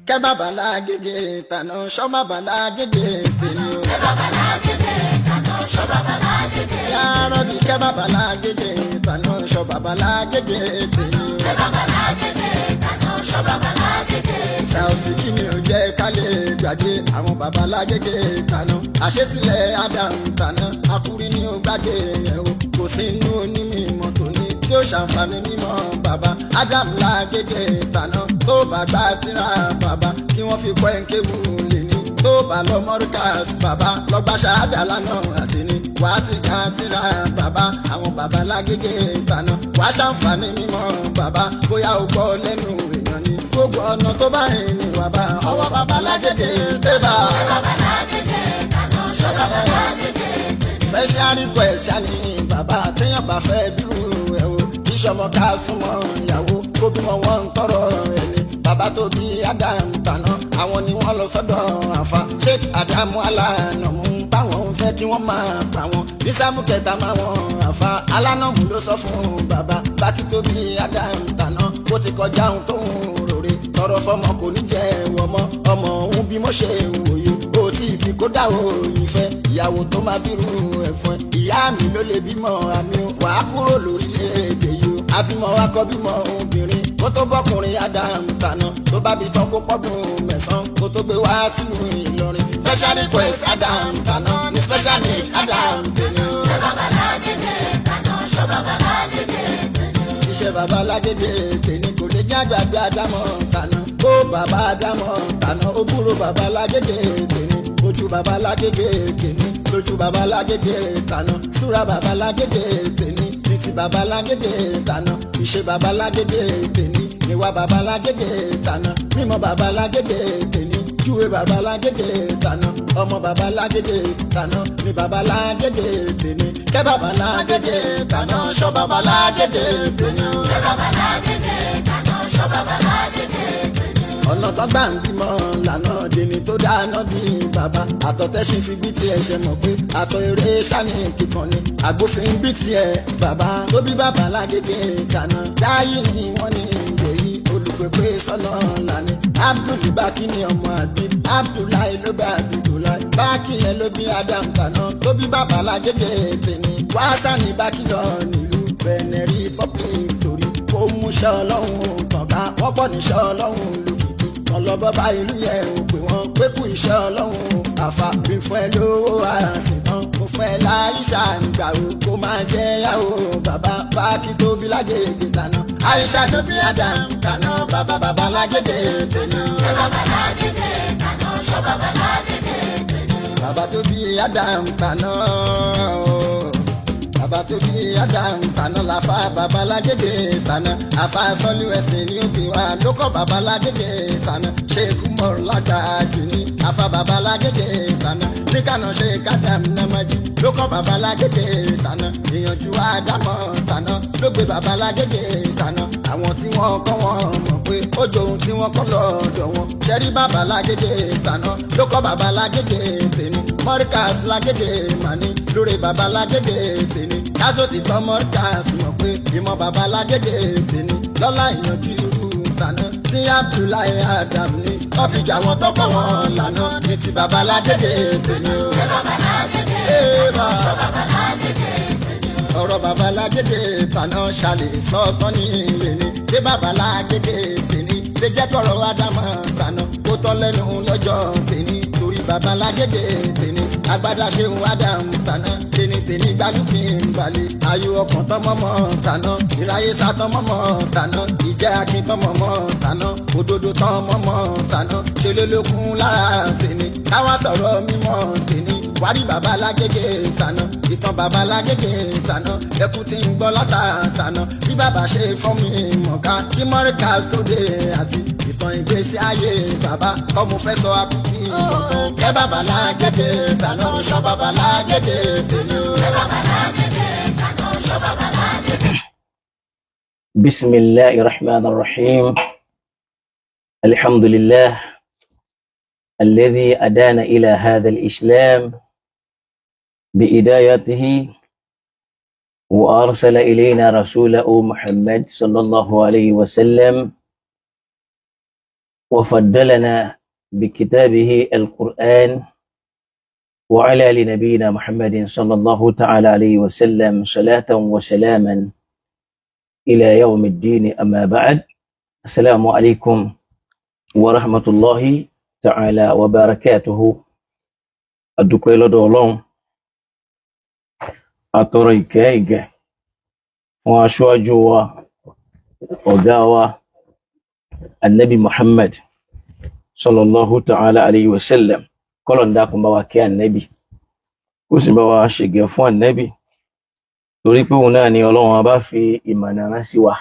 Kẹ́ bàbá lágége tànà ṣọ́ bàbá lágége tèmi o. Kẹ́ bàbá lágége tànà ṣọ́ bàbá lágége. Yàrá bí kẹ́ bàbá lágége tànà ṣọ́ bàbá lágége tèmi o. Kẹ́ bàbá lágége tànà ṣọ́ bàbá lágége. Saoty kí ni ò jẹ́ ká lè gbàgbé àwọn bàbá lágége tànà. Àṣesílẹ̀ Adam tànà akúrí ni ó gbàgbé yẹn o. Kò sí inú onímọ̀ tòní tí ó ṣàǹfààní mímọ́ bàbá Adam lágége tànà tó bá gbá tíra bàbá kí wọ́n fi kọ́ ẹ̀ńkéwù lè ní tó bá lọ mọ́ríkàs bàbá lọ́gbà ṣáádà lánàá àti ní wàá ti ká tíra bàbá àwọn bàbá lágége tànà wàá ṣàǹfààní mímọ́ bàbá bóyá o gbọ́ lẹ́nu èèyàn ni gbogbo ọ̀nà tó bá rìn ní wàbá ọwọ́ bàbá lágége tẹ́bà. Kẹ́ bàbá lágége tànà ṣọ́ bàbá lágége tèmi. Special request ṣáni bàbá téèyàn bá fẹ́ bírú ẹ̀ o kí sọmọ ká súnmọ́ ìyàwó kó bímọ wọn ń tọrọ ẹni bàbá tó bí Adam tàná àwọn ni wọ́n lọ sọ́dọ̀ àfa Sheikh Adamu Alanamu báwọn ń fẹ́ kí wọ́n máa pa wọn ní sáfù kẹta máa wọn àfa alánàmú ló sọ fún bàbá bákí tó bí Adam tàná bó ti kọjá ohun tó ń rore tọrọ fọmọ kò ní jẹ wọmọ ọmọ òun bí mo ṣe wòye ó tí ibi kó dá òyìn fẹ́ ìyàwó tó máa bírú ẹ̀fọn ìyá mi ló lè bímọ àmì wàá kúrò lórílẹ̀‐èdè yìí o abímọ akọ bímọ obìnrin kó tó bọ́kùnrin Adam tàná tó bá bí tán kó pọ́dún 9 kó tó gbé wá sínú Ìlọrin. Special request Adam tàná ní special need Adam tèmi o. Kẹ́ bàbá lágége tànà ṣọ́ bàbá lágége tèmi. Iṣẹ́ bàbá lágége tèmi kò lè jẹ́ àgbàgbé Ádámọ̀ tàná ó bàbá Ádámọ̀ tàná ó búrò bàbá lágége tèmi ojú bàbá lágége tèmi lójú bàbá lágége tàná súra bàbá lágége tèmi ní ti bàbá lágége tàná ìṣe bàbá lágége tèmi níwá bàbá lágége tàná mímọ́ bàbá lágége tèmi júwe bàbá lágége tàná ọmọ bàbá lágége tàná ní bàbá lágége tèmi kẹ́ bàbá lágége tàná ṣọ́ bàbá lágége tèmi. Kẹ́ bàbá lágége tànà ṣọ́ bàbá lágége tèmi. Ọ̀nà tó gbà ń bímọ lànà dèní tó dáná bí bàbá àtọ̀tẹ́sìn fi bí tiẹ̀ ṣe mọ̀ pé àtọ̀ eré sani kíkan ni àgbófin bí tiẹ̀ bàbá tó bí bàbá lágége tàná dáyé ni wọ́n ní ìwòyí olùpèpè sọ́nà lànà Abdul bákí ni ọmọ àbí Abdullahi ló bá Abdullahi bákí yẹn ló bí Adam tàná tó bí bàbá lágége tèmi wàásà ní bákí lọ nílùú Benin Republic torí ó múṣẹ́ ọlọ́run tàn ká wọ́pọ̀ níṣẹ́ ọlọ́run lókìkí wọn lọ bọ́ bá ìlú yẹn ò pé wọ́n pé kú iṣẹ́ ọlọ́run àfà bí fún ẹ lówó ara sì tán mo fún ẹ láìṣà ń gbà ó kó máa jẹ́ yàwó bàbá báàkì tóbi lágége tàná àìṣà tó bí Adam tàná bàbá bàbá lágége tèmi. Kẹ́ bàbá lágége tànà ṣọ́ bàbá lágége tèmi. Bàbá tó bí Adam tàná o bàbá tó bí Adam tàná làfà bàbá lágége tàná àfà sọ́lú ẹ̀sìn ní òbí wa ló kọ́ bàbá lágége tàná ṣéèkú mọ̀rọ̀ lágbàájú ní àfà bàbá lágége tàná níkànnà ṣe kádàm nàmájí ló kọ́ bàbá lágége tàná ìyànjú àdámọ̀ tàná ló gbé bàbá lágége tàná àwọn tí wọ́n kọ́ wọn mọ̀ pé ó jọ ohun tí wọ́n kọ́ lọ́dọ̀ wọn ṣẹ́rí bàbá lágége tàná ló kọ́ bàbá lágége tèmi mọ́ríkàs lágége màní lórí bàbá lágége tèmi káṣó ti tọ́ mọ́ríkàs mọ̀ pé ìmọ̀ bàbá lágége tèmi lọ́lá ìyànjú irú tàná tí Abdullahi Adam ní wọ́n fi jà wọn tọ́kọ̀ wọn lànà ní ti bàbá lágége tèmi o. Kẹ́ bàbá lágége tànà ṣọ́ bàbá lágége tèmi. Ọ̀rọ̀ bàbá lágége tàná ṣàlè sọ́tọ́ ní ilé ni ṣé bàbá lágége tèmi lè jẹ́ kọ̀rọ̀ ádámọ̀ tàná kó tọ́ lẹ́nu lọ́jọ́ tèmi torí bàbá lágége tèmi agbádá ṣeun ádámù tàná tèmi tèmi gbálùkì ń balẹ̀ ayọ̀ ọkàn tọmọmọ tàná ìráyè sátọmọmọ tàná ìjẹ́ akin tọmọmọ tàná òdodo tọmọmọ tàná ṣe lólókun lára tèmi káwá sọ̀rọ̀ mímọ́ tèmi wárí bàbá lágége tàná ìtàn bàbá lágége tàná ẹkún tí ń gbọ́ látà tàná bí bàbá ṣe fọ́ mi mọ̀ká kí mọ́ríkàs tó dé àti ìtàn ìgbésí ayé bàbá kọ́ mo fẹ́ sọ akutí mọ̀kàn kẹ́ bàbá lágége tàná ṣọ́ bàbá lágége tèmi o. Kẹ́ bàbá lágége tànà ṣọ́ bàbá lágége. بسم الله الرحمن الرحيم. الحمد لله الذي أدانا إلى هذا الإسلام بهدايته وأرسل إلينا رسوله محمد صلى الله عليه وسلم. وفضلنا بكتابه القرآن وعلى لنبينا محمد صلى الله تعالى عليه وسلم صلاة وسلاما إلى يوم الدين. أما بعد، السلام عليكم ورحمة الله تعالى وبركاته. Adúpẹ́ lọ́dọ̀ Ọlọ́run, atọrọ ìkẹ́ ìgẹ̀ fún aṣáájú wa, ọ̀gá wa, Annabi Muhammad sallallahu ta'ala alayhi wa sallam. Kọ́lọ̀ ń dákun bá wa kẹ́ Annabi, kó sì bá wa ṣègẹ̀ fún Annabi, torí pé òun náà ni Ọlọ́run bá fi ìmọ̀nà rán sí wa,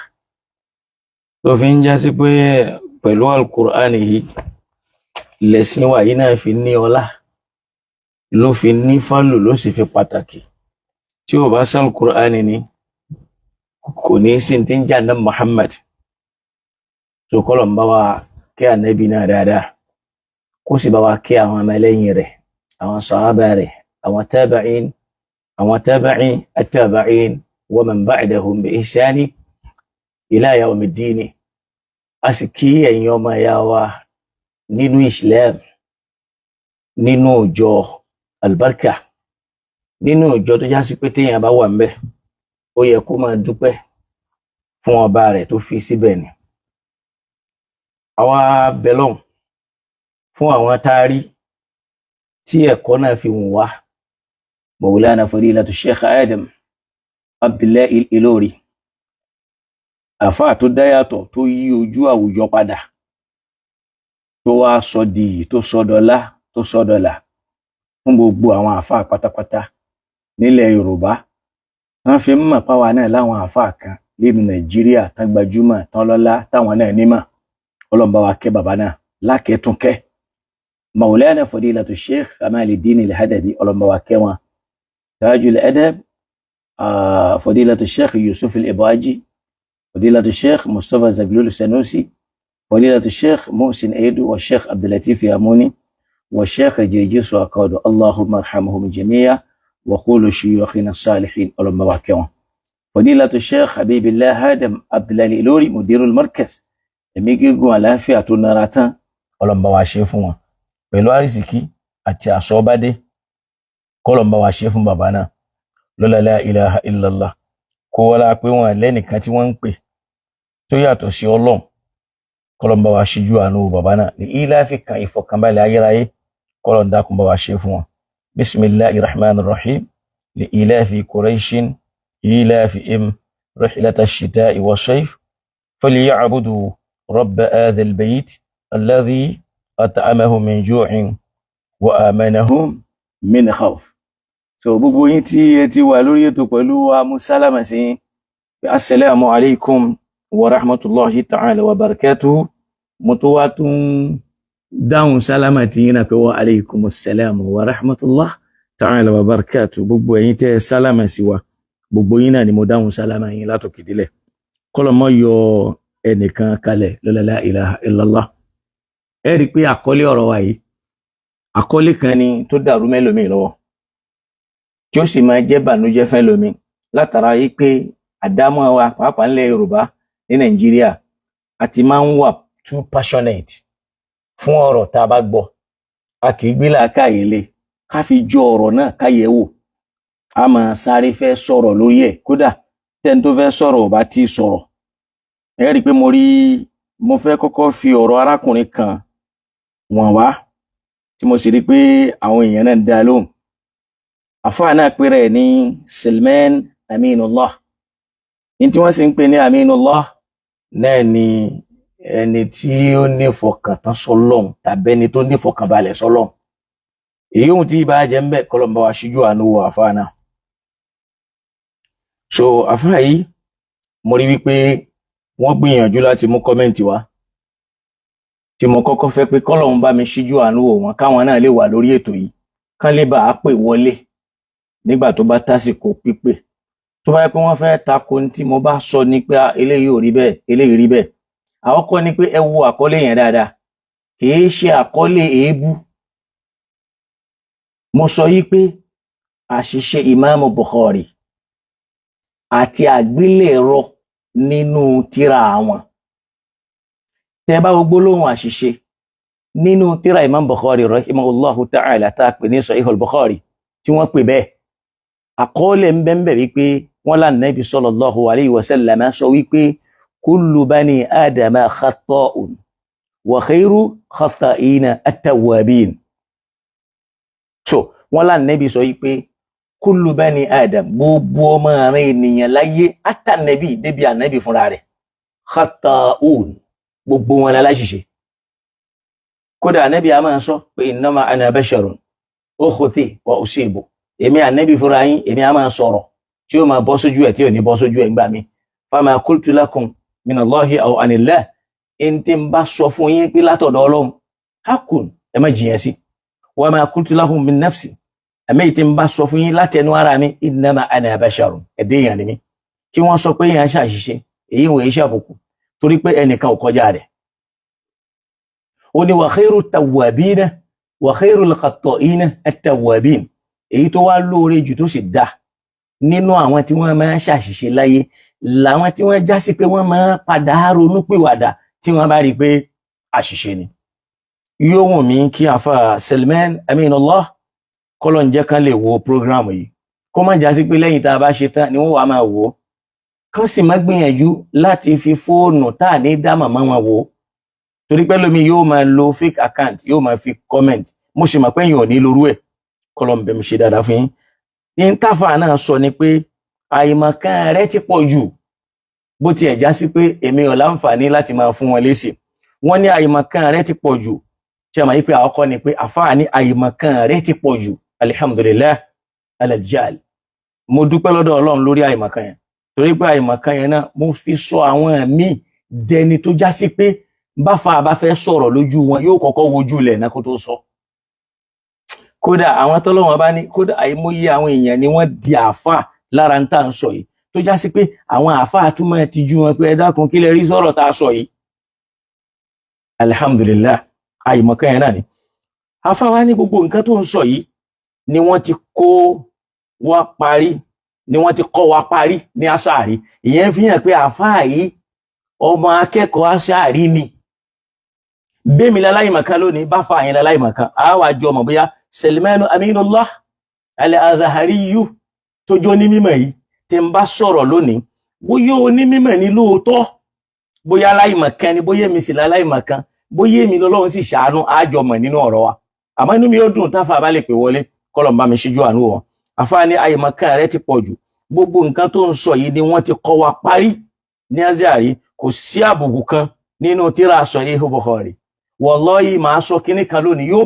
tó fi ń jásí pé pẹ̀lú Al-Qur'an yìí lẹ̀sìn wa yìí náà fi ní ọlá, ló fi ní fálù, ló sì fi pàtàkì. Tí ò bá sí Al-Qur'an ni, kò ní sí ti ń jà náà Muhammad. Tó kọ́lọ̀ ń bá wa kẹ́ Ànábì náà dáadáa, kó sì bá wa kẹ́ àwọn ọmọlẹ́yìn rẹ̀, àwọn sàhábà rẹ̀, àwọn tábàín, àwọn tábàín àtàbàín, wa man ba'dahum bi ihsani ila yawmiddini. A sì kí ẹ̀yin ọmọ ìyá wa nínú Islam, nínú ìjọ albarka, nínú ìjọ tó já sí pé téèyàn bá wà ńbẹ̀, ó yẹ kó máa dúpẹ́ fún ọba rẹ̀ tó fi síbẹ̀ ni. Àwa bẹlọ́hùn fún àwọn táárí tí ẹ̀kọ́ náà fi wù wá, Mawlana Fadilatu Sheikh Adam Abdullahi Ilori, àfáà tó dáyàtọ̀, tó yí ojú àwùjọ padà, tó wá sọ di iyì, tó sọ dọlá, tó sọ dọlà fún gbogbo àwọn àfáà pátápátá nílẹ̀ Yorùbá. Wọ́n fi ń mọ̀ páwa náà láwọn àfáà kan nínú Nàìjíríà tán gbajúmọ̀, tán lọ́lá, táwọn náà nímọ̀. Ọlọ́run bá wa kẹ́ bàbá náà lákẹ́túnkẹ́, Maulana Fadilatu Sheikh Kamaluddin Al-Hadabi. Ọlọ́run bá wa kẹ́ wọn. Tajul Adab, Fadilatu Sheikh Yusuf Al-Ibaji, Fadilatu Sheikh Mustapha Zaglul Sanusi, Fadilatu Sheikh Muhsin Edu, wa Sheikh Abdulatif Yamuni, wa Sheikh Jirjisu Akadu. Allahumma arhamhum jami'a wa qulu shuyukhina salihin. Ọlọ́run bá wa kẹ́ wọn. Fadilatu Sheikh Habibillah Adam Abdullahi Ilori, Mudirul Markaz, ẹ̀mí gígùn, àlàáfíà tó nara tán, Ọlọ́run bá wa ṣe fún wọn pẹ̀lú àrísìkí àti àsọ̀bádé. Kọ́lọ́run bá wa ṣe fún bàbá náà lọ́la la ilaha illallah. Kó wọlá pé wọn lẹ́nìkan tí wọ́n ń pè tó yàtọ̀ sí Ọlọ́run. Kọ́lọ́run bá wa ṣíjú àánú bàbá náà ní ìláfi kan ìfọ̀kànbalẹ̀ ayérayé. Kọ́lọ́run dákun bá wa ṣe fún wọn. Bismillahir rahmanir rahim. Li ilafi quraishin ilafihim rihlata ash-shita'i was-sayf falya'budu rabb hadha al-bayt alladhi at'amahum min ju'in wa amanahum min khawf. So gbogbo yín tí ẹ ti wà lórí ètò pẹ̀lú wa, musalama sí yín, assalamu alaikum wa rahmatullahi ta'ala wa barakatuhu. Mo tó wá tún dáhùn sálámà tí yín náà pé wa alaikum assalam wa rahmatullah ta'ala wa barakatuhu. Gbogbo ẹ̀yin tẹ́ sálámà sí wa, gbogbo yín náà ni mo dáhùn sálámà yín látòkè délẹ̀. Kọ́lọ́mọ́ yọ ẹnìkan kalẹ̀ lọ́la la ilaha illallah. Ẹ rí i pé àkọlé ọ̀rọ̀ wa yìí, àkọlé kan ni tó dàrú mẹ́lòmíì lọ́wọ́, tí ó sì máa jẹ́ bànújẹ́ fẹ́lòmíì, látara yìí pé àdámọ́ wa, pàápàá ńlẹ̀ Yorùbá ní Nàìjíríà, a ti máa ń wà too passionate fún ọ̀rọ̀ tá a bá gbọ́. A kì í gbé làákàyè lé ká fi jọ ọ̀rọ̀ náà káyẹ̀ wò. A máa sáré fẹ́ sọ̀rọ̀ lórí ẹ̀, kódà tẹ́ni tó fẹ́ sọ̀rọ̀ ò bá tí ì sọ̀rọ̀. Ẹ rí i pé mo rí, mo fẹ́ kọ́kọ́ fi ọ̀rọ̀ arákùnrin kan wọ̀n wá, tí mo sì rí i pé àwọn èèyàn náà ń dá lóhùn. Àfáà náà péré ní Salman Aminullah. Ní tí wọ́n sì ń pè ní Aminullah náà ni ẹni tí ó nífọkàntán sọ́lọ́hun, tàbí ẹni tó nífọkànbalẹ̀ sọ́lọ́hun. Èyí ohun tí ibà jẹ́ ń bẹ̀, kọ́lọ̀ ń bá wa ṣíjú àánú wo àfáà náà. So àfáà yìí, mo rí wípé wọ́n gbìyànjú láti mú comment wá, tí mo kọ́kọ́ fẹ́ pé kọ́lọ́hun bá mi ṣíjú àánú wò wọ́n, káwọn náà lè wà lórí ètò yìí, kán lè bá a pè wọlé nígbà tó bá tásìkò pípè. Tó bá yẹ pé wọ́n fẹ́ tako ní tí mo bá sọ ni pé, "Ah, eléyìí ò rí bẹ́ẹ̀, eléyìí rí bẹ́ẹ̀." Àkọ́kọ́ ni pé ẹ wo àkọlé yẹn dáadáa, kìí ṣe àkọlé èébú. Mo sọ yí pé àṣìṣe Ìmáàmù Bukhari àti àgbélẹ̀rọ nínú tírà àwọn. Tẹ́ bá wo gbólóhùn àṣìṣe nínú tírà Imam Bukhari rahimahullahu ta'ala tá a pè ní Sahih al-Bukhari tí wọ́n pè bẹ́ẹ̀, àkọọ́lẹ̀ ń bẹ́ẹ̀ bẹ́ẹ̀ wípé wọ́n lá Nabi sallallahu alayhi wa sallam sọ wípé kullu bani adama khata'un wa khayru khata'ina at-tawwabin. So wọ́n lá Nabi sọ wípé kullu bani adam, gbogbo ọmọ àárín ènìyàn láyé, àtànẹ́bì débi ànẹ́bì fúnra rẹ̀, khata'un, gbogbo wọn láláṣìṣe. Kódà ànẹ́bì a máa sọ pé innama ana basharun ukhti wa usibu, èmi ànẹ́bì fúnra yín, èmi a máa sọ̀rọ̀ tí ó máa bọ́ sójú ẹ̀ tí ò ní bọ́ sójú ẹ̀ ńgbà mi. Fama qultu lakum minallahi aw anillah, ẹni tí ń bá sọ fún yín pé látọ̀dọ̀ Ọlọ́run hakun, ẹ má jiyàn sí. Wa ma qultu lahum min nafsi, àmì tí ń bá sọ fún yín láti ẹnu ara mi, innama ana basharun, ẹ̀dẹ́ èèyàn ni mí. Kí wọ́n sọ pé èèyàn ṣàṣìṣe, èyí wòye ṣàbùkù, torí pé ẹnìkan ò kọjá rẹ̀. Ó ní wa khairu tawwabina wa khairul khatta'ina at-tawwabin, èyí tó wá lóore jù tó sì dá nínú àwọn tí wọ́n máa ń ṣàṣìṣe láyé làwọn tí wọ́n já sí pé wọ́n máa ń padà ronú pìwàdà tí wọ́n bá rí i pé àṣìṣe ni. Yóò wù mí kí àfa Salman Aminullah kọ́lọ̀ ń jẹ́ kán lè wo program yìí, kó má já sí pé lẹ́yìn tá a bá ṣe tán ni wọ́n wàá máa wò ó, kán sì má gbìyànjú láti fi fóònù tá à ní dá màmá wọn wò ó, torí pé lómi yóò máa lo fake account, yóò máa fi comment. Mo sì mọ̀ pé èèyàn ò ní lórú ẹ̀. Kọ́lọ̀ ń bẹ̀ mí ṣe dáadáa fún yín. Ní táfà náà sọ ni pé àìmọ̀kan rẹ ti pọ̀ jù, bó tiẹ̀ já sí pé èmi ò láǹfààní láti máa fún wọn lésì. Wọ́n ní àìmọ̀kan rẹ ti pọ̀ jù. Ṣe àmọ́ yí pé àkọ́kọ́ ni pé àfáà ní àìmọ̀kan rẹ ti pọ̀ jù. Alihamdulilah alajal, mo dúpẹ́ lọ́dọ̀ Ọlọ́run lórí àìmọ̀kan yẹn, torí pé àìmọ̀kan yẹn náà mo fi sọ àwọn míì dẹni tó já sí pé báfa bá fẹ́ sọ̀rọ̀ lójú wọn, yóò kọ́kọ́ wojú ilẹ̀ náà kó tó sọ. Kódà àwọn tọ́lọ́wọ́n bá ní, kódà àìmọye àwọn èèyàn ni wọ́n di àáfàá lára ń tà ń sọ yìí, tó já sí pé àwọn àáfàá tún máa tijú wọn pé ẹ dákun, kí lẹ rí sọ̀rọ̀ tá a sọ yìí? Alihamdulilah, àìmọ̀kan yẹn náà ni. Àáfàá wa ní gbogbo nǹkan tó ń sọ yìí ni wọ́n ti kó wa parí, ni wọ́n ti kọ́ wa parí ní aṣáàrí. Ìyẹn fi hàn pé àáfàá yìí ọmọ akẹ́kọ̀ọ́ aṣáàrí ni. Bẹ́ẹ̀mi láláìmọ̀kan lónìí, bá fa àyìn láláìmọ̀kan, àá wàá jọ mọ̀ bóyá Salmanu Aminullah Al-Azhariyu tó jó ní mímọ̀ yìí tí ń bá sọ̀rọ̀ lónìí, bóyá onímọ̀ ní lóòótọ́, bóyá aláìmọ̀kan ni, bóyá èmi sì láláìmọ̀kan, bóyá èmi lọ́lọ́run sì ṣàánú, àjọmọ̀ nínú ọ̀rọ̀ wa. Àmọ́ inú mi ó dùn táfà bá lè pè wọlé, kọ́lọ̀ ń bá mi ṣíjú àánú wọn. Àfáà ní àìmọ̀kan rẹ ti pọ̀ jù, gbogbo nǹkan tó ń sọ yìí ni wọ́n ti kọ́ wa parí ní Azhari, kò sí àbùkù kan nínú tírà Sahih Bukhari. Wallahi, màá sọ kinní kan lónìí, yóò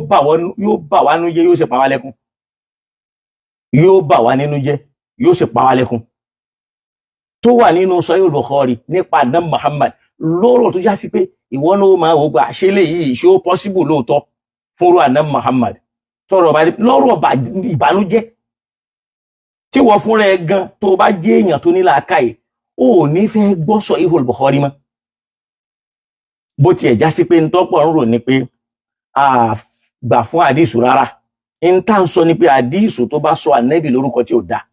bà wá nínú jẹ́, yóò sì pa wá lẹ́kún. Yóò bà wá nínú jẹ́, yóò sì pa wá lẹ́kún. Tó wà nínú Sahih Bukhari nípa Adam Muhammad lóró tó já sí pé ìwọ náà máa wò gbà ṣé léyìí, ṣé ó possible lóòótọ́ fúnrú Adam Muhammad tọrọ lọ́rọ̀ ìbànújẹ́ tí wọ́n fúnra ẹ gan tó bá jẹ́ èèyàn tó ní làákàyè, ó ní fẹ́ gbọ́ Sahih Bukhari mọ́. Bó tiẹ̀ já sí pé ntọ́pọ̀ ń rò ní pé a gbà fún àdìsù rárá, n tá ń sọ ni pé àdìsù tó bá sọ ànẹ́bì lórúkọ tí ò dáa,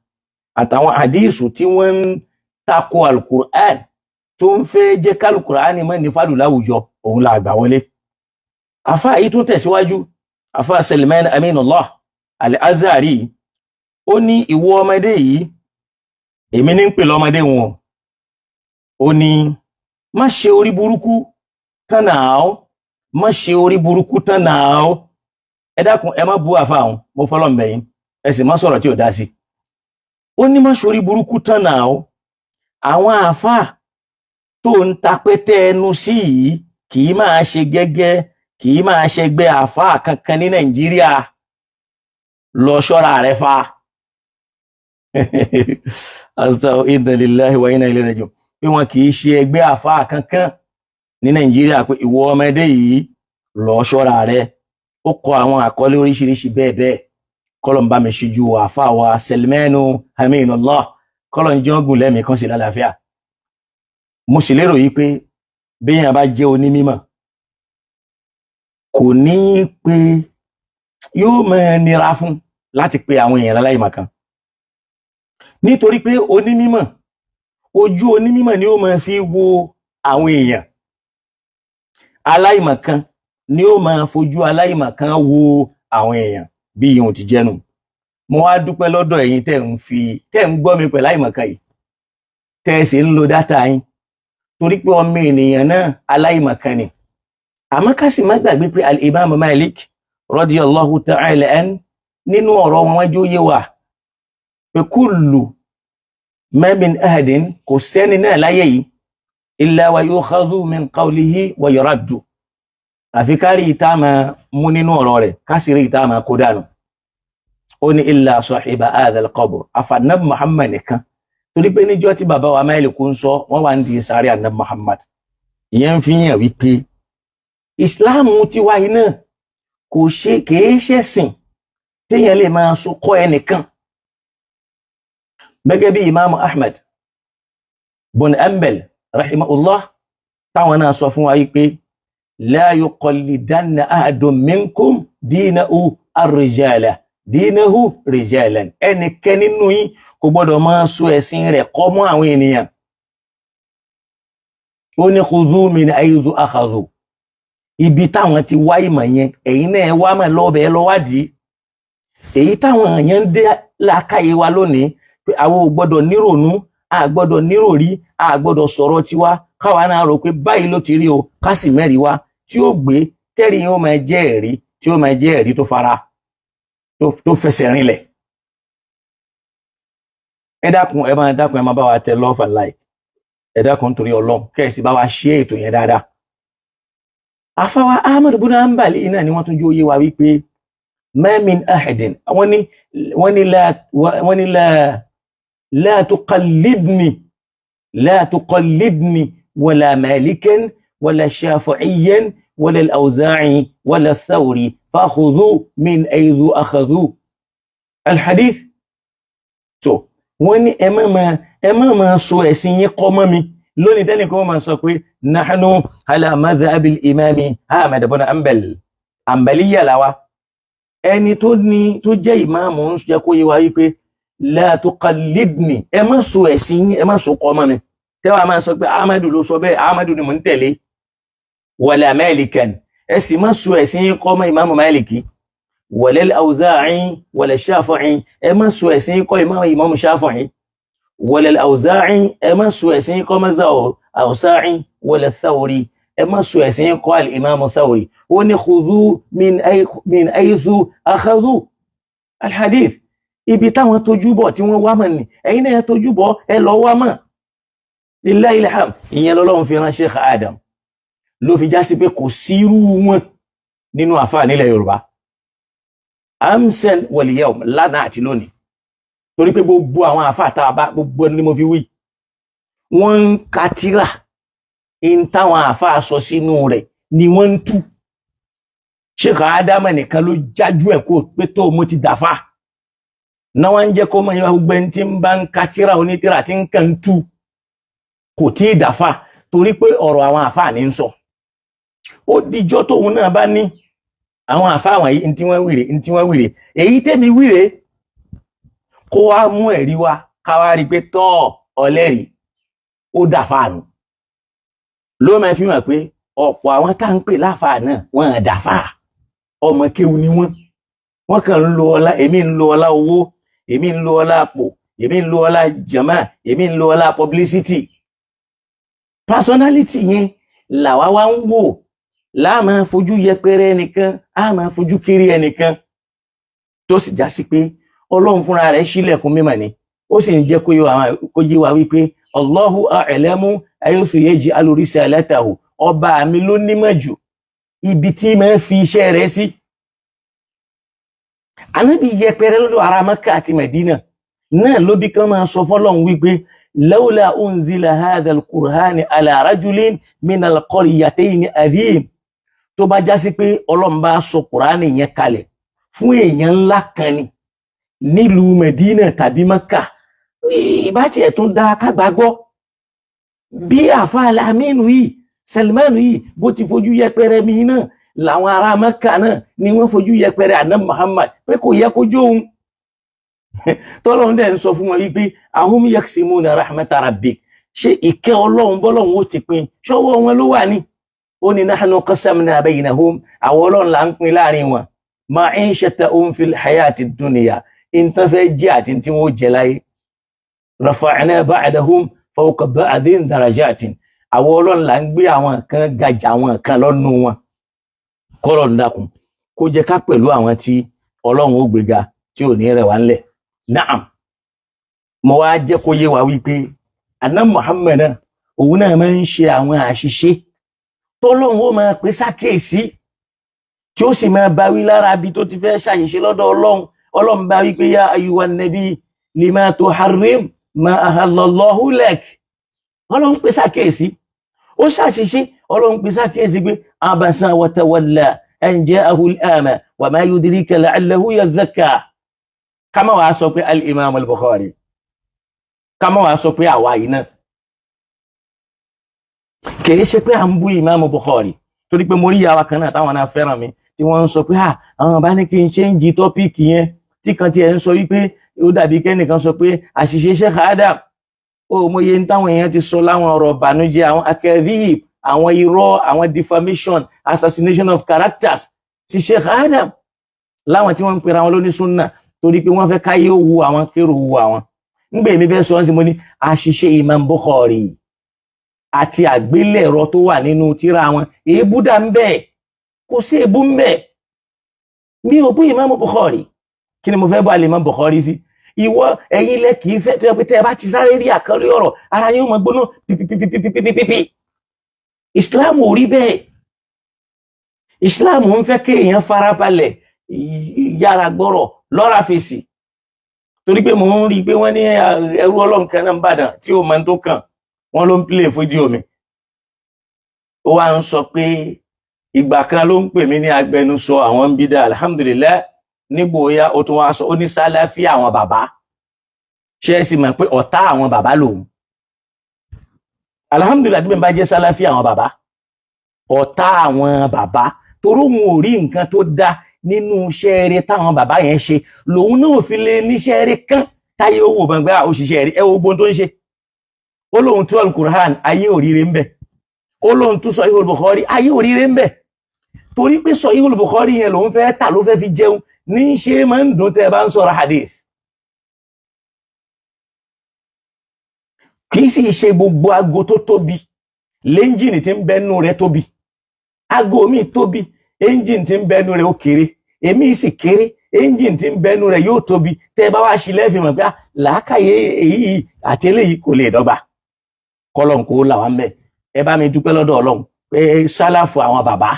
àtàwọn àdìsù tí wọ́n ń tako alukur'an, tó ń fẹ́ jẹ́ kálukùránì mọ́ ní fàdù láwùjọ, òun là gbà wọlé. Afa yìí tún tẹ̀síwájú. Afa Salman Aminullah Al-Azhari, ó ní ìwọ ọmọdé yìí, èmi ní ń pè lọ́mọdé wọn, ó ní má ṣe orí burúkú tán náà, má ṣe orí burúkú tán náà. Ẹ dákun, ẹ má bú àfa àwọn, mo fọlọ́ mbẹ̀ yín, ẹ sì má sọ̀rọ̀ tí ò dá sí. Ó ní má ṣe orí burúkú tán náà, àwọn àáfàá tó ń tapẹ́tẹ́ ẹnu sí yìí kì í máa ṣe gẹ́gẹ́, kì í máa ṣẹgbẹ́ àáfàá kankan ní Nàìjíríà. Lọ ṣọ́ra rẹ fa. Astaghfirullah, inna lillahi wa inna ilayhi raji'un. Pé wọn kì í ṣe ẹgbẹ́ àáfàá kankan ní Nàìjíríà, pé ìwọ ọmọdé yìí, lọ ṣọ́ra rẹ. Ó kọ àwọn àkọlé oríṣiríṣi bẹ́ẹ̀ bẹ́ẹ̀. Kọ́lọ̀ ń bá mi ṣíjú àáfàá wa Salmanu Aminullah, kọ́lọ̀ ń jọ́gùn lẹ́mìí kan sí lálàáfíà. Mo sì lérò yìí pé béèyàn bá jẹ́ onímímọ̀, kò ní pé yóò máa nira fún láti pe àwọn èèyàn láláìmọ̀kan, nítorí pé onímímọ̀, ojú onímímọ̀ ni ó máa fi wo àwọn èèyàn. Aláìmọ̀kan ni ó máa fojú aláìmọ̀kan wo àwọn èèyàn bí ìhun ti jẹ́nu. Mo wá dúpẹ́ lọ́dọ̀ ẹ̀yin tẹ́ ń fi tẹ́ ń gbọ́ mi pẹ̀lú àìmọ̀kan yìí, tẹ́ ẹ sì ń lo data yín, torí pé ọmọ ènìyàn náà aláìmọ̀kan ni. Àmọ́ ká sì má gbàgbé pé al-Imam Malik radiyallahu ta'ala an, nínú ọ̀rọ̀ wọn, wọ́n jó yé wa pé kullu ma min ahadin, kò sẹ́ni náà láyé yìí, illa wa yukhadhu min qawlihi wa yuraddu, àfi kárí ìta máa mú nínú ọ̀rọ̀ rẹ̀, ká sì rí ìta máa kó dànù. Ó ní illa sahiba hadha al-qabr, àfànàb Muhammad nìkan, torí pé níjọ́ tí bàbá wa Malik ń sọ, wọ́n wà ń di sáré ànàb Muhammad. Ìyẹn ń fi hàn wípé ìsìláàmù tiwa yìí náà kò ṣe kìí ṣẹ̀sìn téèyàn lè máa so kọ́ ẹnìkan. Gẹ́gẹ́ bí Imam Ahmad bun Hanbal rahimahullah, táwọn náà sọ fún wa wípé la yuqallidanna ahadun minkum dinahu ar-rijala dinahu rijalan, ẹnikẹ́ni nínú yín kò gbọ́dọ̀ máa so ẹ̀sìn rẹ̀ kọ́ mọ́ àwọn ènìyàn. Ó ní khudhu min haythu akhadhu, ibi táwọn ti wá ìmọ̀ yẹn, ẹ̀yin náà wá mọ̀ lọ́bẹ̀ lọ wádìí. Èyí táwọn èèyàn ń dé làákàyè wa lónìí pé àwọn ò gbọ́dọ̀ nírònú, a gbọ́dọ̀ níròrí, a gbọ́dọ̀ sọ̀rọ̀ tiwa, káwa náà rò pé báyìí ló ti rí o, ká sì mẹ́rin wá tí ó gbé tẹ́rì yẹn, ó máa jẹ́ ẹ̀rí tí ó máa jẹ́ ẹ̀rí tó fara tó fẹsẹ̀ rinlẹ̀. Ẹ dákun, ẹ máa dákun, ẹ máa bá wa tẹ love and like. Ẹ dákun torí Ọlọ́run, kẹ́ẹ̀sì bá wa ṣe ètò yẹn dáadáa. Àfáwà Ahmad ibn Hanbali náà ni wọ́n tún jó yé wa wípé ma min ahadin, wọ́n ní la tuqallidni, la tuqallidni wala Malikan wala Shafi'iyyan wala al-Awza'i wala Thawri, fakhudhu min haythu akhadhu al-hadith. So wọ́n ní ẹ má máa sọ ẹ̀sìn yín kọ́ mọ́ mi. Lónìí tẹ́lẹ̀ kí wọ́n máa sọ pé nahnu ala madhhabil imami Ahmad ibn Hanbal, Hanbaliyya làwa. Ẹni tó ní tó jẹ́ ìmáàmù ń jẹ́ kó yé wa wípé la tuqallidni, ẹ má sọ ẹ̀sìn yín, ẹ má sọ kọ́ mọ́ mi, tẹ́wàá máa sọ pé Ahmadu ló sọ bẹ́ẹ̀, Ahmadu ni mò ń tẹ̀lé. Wala Malikan, ẹ sì má sọ ẹ̀sìn yín kọ́ mọ́ ìmáàmù Maliki, wala al-Awza'i wala Shafi'i, ẹ má sọ ẹ̀sìn yín kọ́ ìmáàmù Shafi'i, wala al-Awza'i, ẹ má sọ ẹ̀sìn yín kọ́ mọ́ Awza'i, wala Thawri, ẹ má sọ ẹ̀sìn yín kọ́ al-ìmáàmù Thawri. Ó ní khudhu min haythu akhadhu al-hadith, ibi táwọn tójú bọ̀ tí wọ́n wá mọ̀ ní, ẹ̀yin náà tójú bọ̀, ẹ lọ wá mọ̀. Lillahi alhamd. Ìyẹn lọ́lọ́run fi rán Sheikh Adam, ló fi já sí pé kò sírú wọn nínú àfáà nílẹ̀ Yorùbá amsan wal yawm, lánàá àti lónìí, torí pé gbogbo àwọn àfáà tá a bá, gbogbo ẹni ni mo fi wí, wọ́n ń ka tírà in táwọn àfáà sọ sínú rẹ̀ ni wọ́n ń tú. Sheikh Adam nìkan ló jájú ẹ̀ kó pé tó mo ti dàfà náà, wọ́n ń jẹ́ kó mọ̀ yín. Gbogbo ẹni tí ń bá ń ka tírà onítírà tí ń kàn ń tú kò tí ì dàfà, torí pé ọ̀rọ̀ àwọn àfáà ní ń sọ. Ó dijọ́ tóun náà bá ní àwọn àfáà wọ̀nyí ntí wọ́n wíre, ntí wọ́n wíre, èyí tẹ́mi wíre, kó wá mú ẹ̀rí wá, ká wá rí i pé tọ́ ọlẹ́rìí ó dàfà nù. Ló máa fi hàn pé ọ̀pọ̀ àwọn tá ń pè láfàá náà, wọ́n á dàfà, ọmọ kéwu ni wọ́n. Wọ́n kàn ń lo ọlá, èmi ń lo ọlá owó, èmi ń lo ọlá àpò, èmi ń lo ọlá jama, èmi ń lo ọlá publicity, personality yẹn làwa wá ń wò, láà máa fojú yẹpẹrẹ ẹnìkan, á máa fojú kéré ẹnìkan, tó sì já sí pé Ọlọ́run fúnra rẹ̀ ṣílẹ̀kùn mímọ̀ ni, ó sì ń jẹ́ kó yé wa wípé Allahu a'lamu haythu yaj'alu risalatahu, ọba mi ló nímọ̀ jù ibi tí máa fi iṣẹ́ rẹ̀ sí. Ànábì yẹpẹrẹ lọ́dọ̀ ará Mẹ́kà àti Mẹ̀dínà náà ló bí kán máa sọ fọ́lọ́run wípé lawla unzila hadha al-Qur'ani ala rajulin min al-qaryatayni adhim. Tó bá já sí pé Ọlọ́run bá sọ Kùránì yẹn kalẹ̀ fún èèyàn ńlá kan ni nílùú Mẹ̀dínà tàbí Mẹ́kà, ìbá tiẹ̀ tún dá ká gbàgbọ́. Bí àfa Alaminu yìí, Salmanu yìí, bó ti fojú yẹpẹrẹ mi náà, làwọn ará Mẹ́kà náà ni wọ́n fojú yẹpẹrẹ àná Muhammad pé kò yẹ kó jó òun. Tọ́lọ́run dẹ̀ ń sọ fún wọn wípé ahum yaksimuna rahmata rabbik, ṣé ìkẹ́ Ọlọ́run bọ́lọ́run ó ti pín ṣọ́wọ́ wọn ló wà ní. Ó ní nahnu qasamna baynahum, àwọn Ọlọ́run là ń pín láàrin wọn, ma'ishatahum fil hayati dunya, ìntàn fẹ́ jẹ́ àti tí wọ́n jẹ láyé. Rafa'na ba'dahum fawqa ba'din darajatin, àwọn Ọlọ́run là ń gbé àwọn kan gajà àwọn kan lọ́nu wọn. Kọ́lọ̀ ń dákun kó jẹ́ ká pẹ̀lú àwọn tí Ọlọ́run ó gbéga tí ò ní rẹ̀ wá ńlẹ̀. Naam, mo wá jẹ́ kó yé wa wípé àná Muhammad náà, òun náà máa ń ṣe àwọn àṣìṣe tọ́lọ́run ó máa pè sákèésí, tí ó sì máa bá wí lára bí tó ti fẹ́ ṣàṣìṣe lọ́dọ̀ Ọlọ́run. Ọlọ́run bá wí pé ya ayyuhan nabi lima tuharrim ma ahallallahu lak. Ọlọ́run pè sákèésí, ó ṣàṣìṣe, Ọlọ́run pè sákèésí pé abasa wa tawalla an ja'ahu al-a'ma wa ma yudrika la'allahu yazakka. Ká má wàá sọ pé al-Imam al-Bukhari, ká má wàá sọ pé àwa yìí náà kìí ṣe pé à ń bú Imam Bukhari, torí pé mo rí ìyá wa kan náà táwọn náà fẹ́ràn mi tí wọ́n ń sọ pé àwọn bá ní kí n ṣe ń jí topic yẹn, tí kan tiẹ̀ ń sọ wípé ó dàbí kẹ́nìkan sọ pé àṣìṣe Sheikh Adam. Ó mọye ń táwọn èèyàn ti sọ láwọn ọ̀rọ̀ ìbànújẹ́, àwọn akadhib, àwọn irọ́, àwọn defamation, assassination of characters ti Sheikh Adam, láwọn tí wọ́n ń pera wọn lóní súnà, torí pé wọ́n fẹ́ káyé ó wu àwọn, kérò wu àwọn. Ńgbè mi fẹ́ sọ ọ́n sí, mo ní àṣìṣe Imam Bukhari àti àgbélẹ̀rọ tó wà nínú tírà wọn, èébú dà ń bẹ, kò sí èébú ń bẹ. Mi ò bú Imam Bukhari. Kí ni mo fẹ́ bá lè Imam Bukhari sí? Ìwọ ẹ̀yin lẹ kì í fẹ́ tó yẹ pé tẹ́ ẹ bá ti sáré rí àkọlé ọ̀rọ̀, ara yín ó máa gbóná pípípípípípípí. Islam ò rí bẹ́ẹ̀. Islam ń fẹ́ kéèyàn farabalẹ̀, yára gbọ́rọ̀, lọ́ra fèsì, torí pé mò ń rí i pé wọ́n ní ẹrú Ọlọ́run kan náà ń bàdàn tí ó máa ń tó kàn wọ́n ló ń pílè fídíò mi. Ó wá ń sọ pé ìgbà kan ló ń pè mí ní agbẹnusọ àwọn ń bídà. Alhamdulillah, nígbò ya ó tún wá sọ, ó ní sálàfí àwọn bàbá. Ṣé ẹ sì mọ̀ pé ọ̀tá àwọn bàbá lòun? Alhamdulillah, tí bẹ́ẹ̀ bá jẹ́ sálàfí àwọn bàbá, ọ̀tá àwọn bàbá, torí òun ò rí nǹkan tó dá nínú iṣẹ́ eré táwọn bàbá yẹn ṣe, lòun náà fi lè níṣẹ́ eré kán táyé owó gbọ̀ngbẹ́ òṣìṣẹ́ rí. Ẹ wo gbóhun tó ń ṣe. Ó lóun tú Al-Qur'an, ayé òríire ń bẹ. Ó lóun tú Sahih Bukhari, ayé òríire ń bẹ, torí pé Sahih Bukhari yẹn lòun fẹ́ tà, ló fẹ́ fi jẹun ní í ṣe máa ń dùn tẹ́ ẹ bá ń sọ̀rọ̀ hadith. Kì í sì ṣe gbogbo aago tó tóbi lẹ́ńjìnì tí ń bẹ́nu rẹ̀ tóbi. Aago mi tóbi, ẹ́ńjìnì tí ń bẹ́nu rẹ̀ ó kéré. Èmi sì kéré, ẹ́ńjìnì tí ń bẹ́nu rẹ̀ yóò tóbi. Tẹ́ ẹ bá wá sí lẹ́fì mọ̀ pé làákàyè èyí àti eléyìí kò lè dọ́gba. Kọ́lọ́n kó là wá ń bẹ̀. Ẹ bá mi dúpẹ́ lọ́dọ̀ Ọlọ́run pé sálàfù àwọn bàbá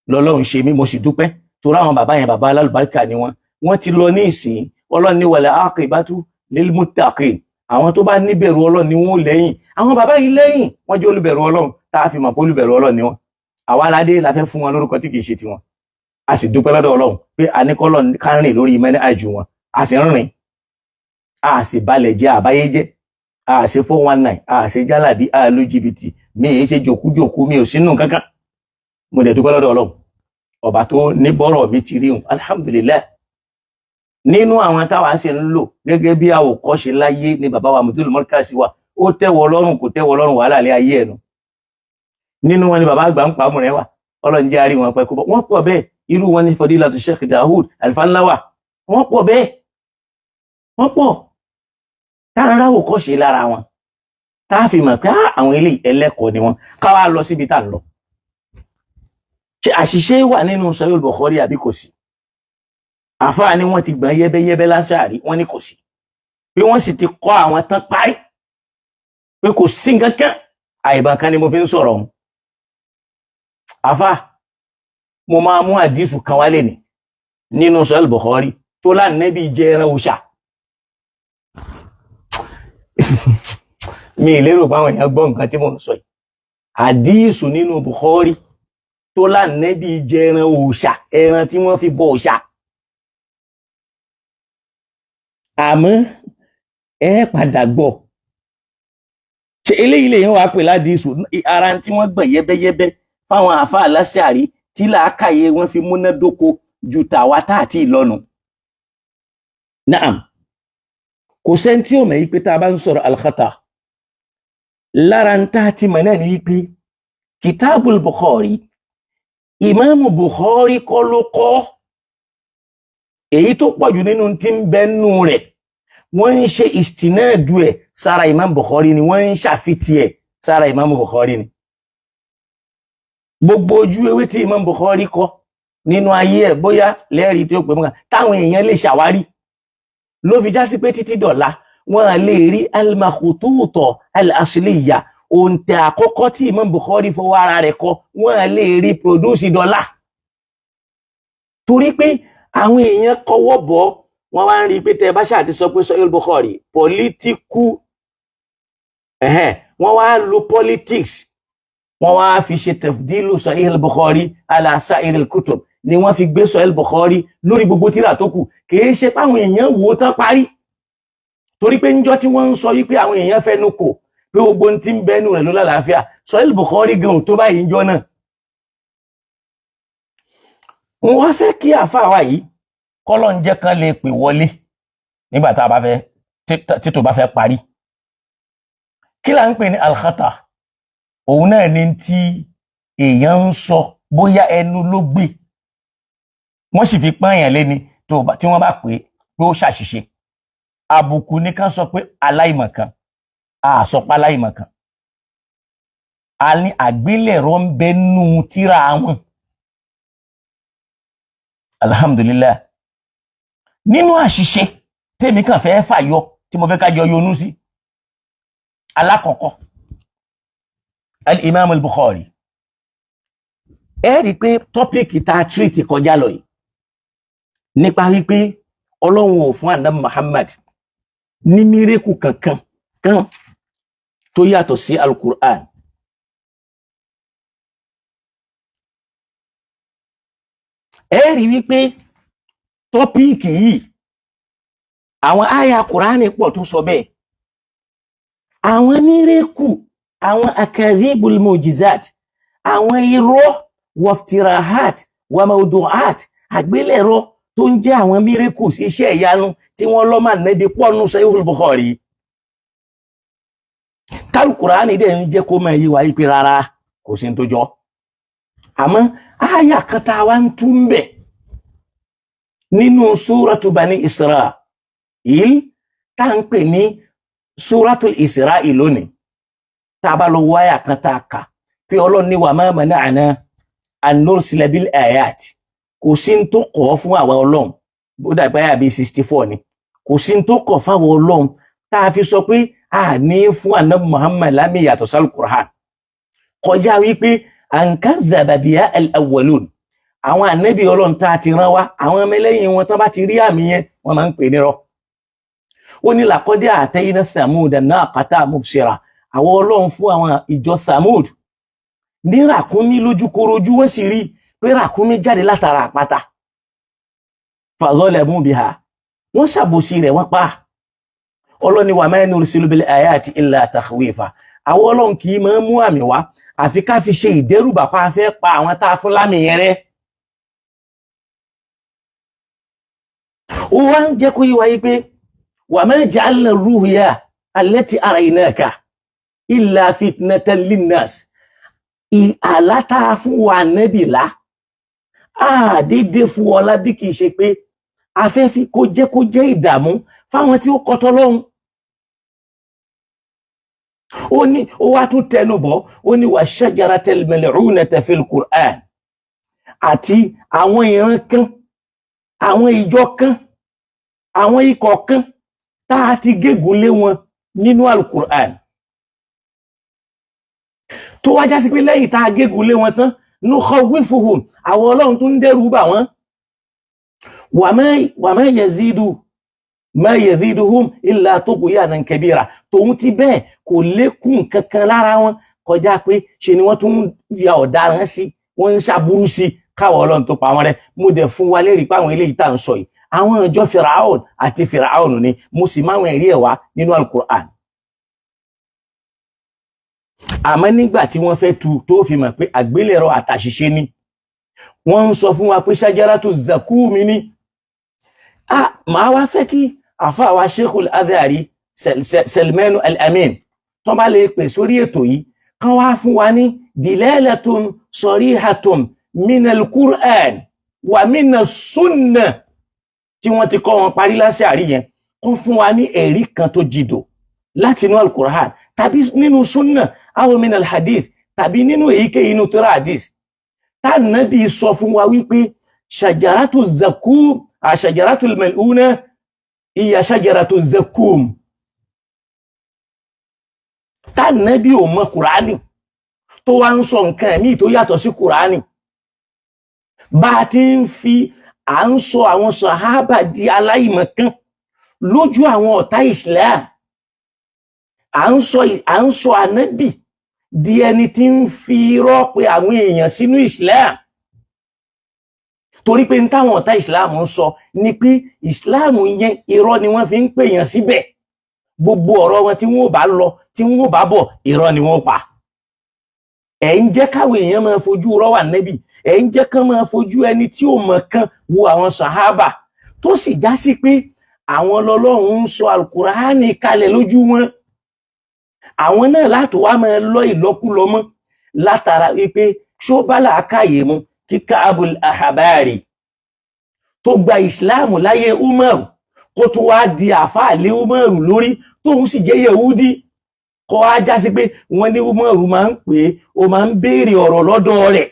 lọ́lọ́run ṣe mí. Mo sì dúpẹ́ torí àwọn bàbá yẹn, bàbá alálùbáríkà ni wọ́n. Wọ́n ti lọ ní ìsìn. Ọlọ́run ní wal aqibatu lil muttaqin, àwọn tó bá níbẹ̀rù Ọlọ́run ni wọ́n lẹ́yìn. Àwọn bàbá yìí lẹ́yìn, wọ́n jẹ́ olùbẹ̀rù Ọlọ́run, tá a fi mọ̀ pé olùbẹ̀rù Ọlọ́run ni wọ́n. Àwa aládé la fẹ́ fún wọn lórúkọ tí kìí ṣe tiwọn. A sì dúpẹ́ lọ́dọ̀ Ọlọ́run pé a ní kọ́lọ̀ ká rìn lórí mẹ́ni àjù wọn. A sì ń rìn, a sì balẹ̀ jẹ́ àbáyé jẹ́, a ṣe 419, a ṣe jálàbí, a lu jìbìtì, mi ì ṣe jòkújòkú, mi ò sínú kankan. Mo dẹ̀ dúpẹ́ lọ́dọ̀ Ọlọ́run ọba tó ní bọ́rọ̀ mi ti rí hùn. Alhamdulillah, nínú àwọn táwa ṣe ń lò gẹ́gẹ́ bí àwòkọ́ṣe láyé ní bàbá wa Mùdírù Mọ́ríkàsì wa. Ó tẹ́wọ́ Ọlọ́run, kò tẹ́wọ́ Ọlọ́run, wàhálà lé ayé ẹ̀nu. Nínú wọn ni bàbá àgbà ń pa ọmọ rẹ wà. Ọlọ́run jẹ́ àárín wọn pẹ́ kó bọ́. Wọ́n pọ̀ bẹ́ẹ̀. Irú wọn ní Fadilatu Sheikh Dahoud Alfanlawa. Wọ́n pọ̀ bẹ́ẹ̀, wọ́n pọ̀ táwọn ráwòkọ́ṣe lára wọn, tá a fi mọ̀ pé àwọn eléyìí ẹlẹ́kọ̀ọ́ ni wọ́n. Káwá lọ síbi tá à ń lọ. Ṣé àṣìṣe wà nínú Sahih Bukhari àbí kò sí? Àfáà ni wọ́n ti gbọ́n yẹ́bẹ́yẹ́bẹ́ láṣàrí, wọ́n ní kò sí, pé wọ́n sì ti kọ́ àwọn tán parí pé kò sí nǹkan kan. Àìbọn kan ni mo fi ń sọ̀rọ̀ ọ̀hún. Àfáà, mo máa mú àdísù kan wálé ní nínú Sahih Bukhari tó lánàbí jẹ ẹran òòṣà. Mi ì lérò pé àwọn èèyàn gbọ́ nǹkan tí mo ń sọ yìí. Àdísù nínú Bukhari tó lánàbí jẹ ẹran òòṣà, ẹran tí wọ́n fi bọ òòṣà. Àmọ́ ẹ padà gbọ́, ṣe eléyìí lèyàn wàá pè ládìísù? Ara tí wọ́n gbọ̀n yẹ́bẹ́yẹ́bẹ́ fáwọn àáfàá aláṣàrí tí làákàyè wọn fi múnádóko ju tàwa tá àti ìlọnu. Naam, kò sẹ́ni tí ò mọ̀ yí pé tá a bá ń sọ̀rọ̀ alkhata, lára ń tá a ti mọ̀ náà ni wípé Kitabul Bukhari, Ìmáàmù Bukhari kọ́ ló kọ́. Èyí tó pọ̀jù nínú tí ń bẹ nú rẹ̀, wọ́n ń ṣe ìstìnàdù ẹ̀ sára Imam Bukhari ni, wọ́n ń ṣàfitì ẹ̀ sára Imam Bukhari ni. Gbogbo ojú ewé tí Imam Bukhari kọ nínú ayé ẹ̀, bóyá lẹ́rìí tí ó pè mọ́ka táwọn èèyàn lè ṣàwárí, ló fi já sí pé títí dọ̀la wọ́n á lè rí al-makhtuta al-asliya, òǹtẹ̀ àkọ́kọ́ tí Imam Bukhari fọwọ́ ara rẹ̀ kọ, wọ́n á lè rí produce dọ́là, torí pé àwọn èèyàn kọwọ́ bọ̀, wọ́n wá ń rí i pé tẹ́ ẹ bá ṣáà ti sọ pé Sahih Bukhari political, ẹ̀hẹ́n, wọ́n wá lo politics, wọ́n wá fi ṣe tafdilu Sahih Bukhari ala sa'iril kutub, ni wọ́n fi gbé Sahih Bukhari lórí gbogbo tírà tó kù. Kìí ṣe páwọn èèyàn wò ó tán parí, torí pé níjọ́ tí wọ́n ń sọ wípé àwọn èèyàn fẹnu kò pé gbogbo ohun tí ń bẹnu rẹ̀ ló lálàáfíà, Sahih Bukhari gan tó báyìí níjọ́ náà. Wọ́n wá fẹ́ kí àáfàá wa yìí kọ́lọ́ ń jẹ́ kán lè pè wọlé nígbà tá a bá fẹ́ títò bá fẹ́ parí. Kí là ń pè ní alkhata? Òun náà ni tí èèyàn ń sọ, bóyá ẹnu ló gbé, wọ́n sì fi pọ́n èèyàn lé ni, tí wọ́n bá pè é pé ó ṣàṣìṣe. Àbùkù ní ká sọ pé aláìmọ̀kan, a sọ pé aláìmọ̀kan, a ní àgbélẹ̀rọ ń bẹ nú tíra wọn. Alhamdulillah, nínú àṣìṣe tèmi kàn fẹ́ fàyọ tí mo fẹ́ ká jọ yọnú sí, alákọ̀ọ́kọ́, al-Imam al-Bukhari, ẹ rí i pé topic tá a treat kọjá lọ yìí nípa wípé Ọlọ́run ò fún Ànábì Muhammad ní miracle kankan kan tó yàtọ̀ sí al-Qur'an. Ẹ rí wípé topic yìí, àwọn àyà Kùránì pọ̀ tó sọ bẹ́ẹ̀, àwọn miracle, àwọn akadhibul mujizat, àwọn irọ́, waftirahat wa mawdu'at, àgbélẹ̀rọ tó ń jẹ́ àwọn miracles, iṣẹ́ ìyanu tí wọ́n lọ́ máa nẹ́bi pọ́nù Sahihul Bukhari. Kálukùránì dẹ̀ ń jẹ́ kó máa yí wa pé rárá, kò sí ní tó jọ. Àmọ́ àyà kan tá a wá ń tún bẹ̀ nínú Súratu Bani Isra'il, tá à ń pè ní Súratul Isra'i lónìí, tá a bá lọ wáyà kan tá a kà pé Ọlọ́run ní wa ma mana'na an nursila bil ayat, kò sí ní tó kọ̀ fún àwa Ọlọ́run, ó dàgbà yà bíi 64 ni, kò sí ní tó kọ̀ fáwọn Ọlọ́run tá a fi sọ pé a ní fún Ànábì Muhammad lámì yàtọ̀ sal Qur'an, kọjá wípé an kadhaba biha al-awwalun, àwọn ànábì Ọlọ́run tá a ti rán wá, àwọn ọmọlẹ́yìn wọn tán bá ti rí àmì yẹn, wọ́n máa ń pè nírọ́. Ó ní laqad atayna Thamuda naqata mubsira, àwọn Ọlọ́run fún àwọn ìjọ Thamud ní ràkúnmí lójúkorojú, wọ́n sì rí pé ràkúnmí jáde látara àpáta, fadhalamu biha, wọ́n ṣàbòsí rẹ̀, wọ́n pa. Ọlọ́ni wa ma nursilu bil ayati illa takhwifa, àwọn Ọlọ́run kì í máa ń mú àmì wá àfi ká fi ṣe ìdẹ́rùbà pa fẹ́ pa àwọn tá a fún lámì yẹn rẹ́. Ó wá ń jẹ́ kó yé wa yí pé wa ma ja'alna ruhya allati araynaka illa fitnatan linnas, àlá tá a fún wa nẹ́bì lá àdédé fún ọlá bí kì í ṣe pé a fẹ́ fi kó jẹ́ ìdààmú fáwọn tí ó kọtọ lọ́hùn. Ó ní ó wá tún tẹnu bọ̀, ó ní wà shajaratal mal'unata fil Qur'an, àti àwọn ìran kan, àwọn ìjọ kan, àwọn ikọ̀ kan tá a ti gégùn lé wọn nínú al-Qur'an, tó wá já sí pé lẹ́yìn tá a gégùn lé wọn tán, nukhawwifuhum, àwọn Ọlọ́run tó ń dẹ́rù bà wọ́n, wa ma yazidu ma yaziduhum illa tughyanan kabira, tòun ti bẹ́ẹ̀ kò lékún kankan lára wọn kọjá pé ṣe ni wọ́n tún ya ọ̀daràn sí, wọ́n ń ṣàbúrú sí káwọn Ọlọ́run tó pa wọn rẹ́. Mo dẹ̀ fún wa lérìí pé àwọn eléyìí tá à ń sọ yìí, àwọn ìjọ Firaun àti Firaun ni, mo sì máa ń ẹ̀rí ẹ̀ wá nínú Al-Qur'an. Àmọ́ nígbà tí wọ́n fẹ́ tu tó fi mọ̀ pé àgbélẹ̀rọ àtàṣìṣe ni, wọ́n ń sọ fún wa pé ṣajaratu zakumi ni. Màá wá fẹ́ kí àfáà wa Sheikhul Azhari Salmanu Al-Amin tó bá lè pè sórí ètò yìí, kán wá fún wa ní Dilalatun sarihatun minal Qur'an wa minas sunnah tí wọ́n ti kọ́ wọn parí lásìá àrí yẹn, kún fún wa ní ẹ̀rí kan tó jìdò láti inú al-Qur'an tàbí nínú sunna, aw minal hadith, tàbí nínú èyíkéyìí inú tírà hadith, tánàbí sọ fún wa wípé shajaratu zakum, àṣàjaratu mal'una iya shajaratu zakum. Tánàbí ò mọ Kùránì tó wá ń sọ nǹkan míì tó yàtọ̀ sí Kùránì, bá a ti ń fi à ń sọ àwọn sàhábà di aláìmọ̀kan lójú àwọn ọ̀tá Islam, à ń sọ ànábì di ẹni tí ń fi irọ́ pe àwọn èèyàn sínú Islam, torí pé n táwọn ọ̀tá Islam ń sọ ni pé Islam yẹn, irọ́ ni wọ́n fi ń pèèyàn síbẹ̀. Gbogbo ọ̀rọ̀ wọn, tí wọ́n ò bá lọ, tí wọ́n ò bá bọ̀, irọ́ ni wọ́n pa. Ẹ̀ ń jẹ́ káwọn èèyàn máa fojú rọ́ wà nẹ́bì, ẹ̀ ń jẹ́ kán máa fojú ẹni tí ò mọ̀ kan wo àwọn sàhábà, tó sì já sí pé àwọn lọ́lọ́run ń sọ alukurani kalẹ̀ lójú wọn. Àwọn náà láti wá máa lọ ìlọkulọ mọ́ látara wípé ṣó bá làákàyè mu kí Káàbùl Ahabari tó gba ìsìláàmù láyé Umaru kó tún wá di àáfàá lé Umaru lórí, tóun sì jẹ́ Yehudi, kó wá já sí pé wọ́n ní Umaru máa ń pè é, ó máa ń béèrè ọ̀rọ̀ lọ́dọ̀ rẹ̀,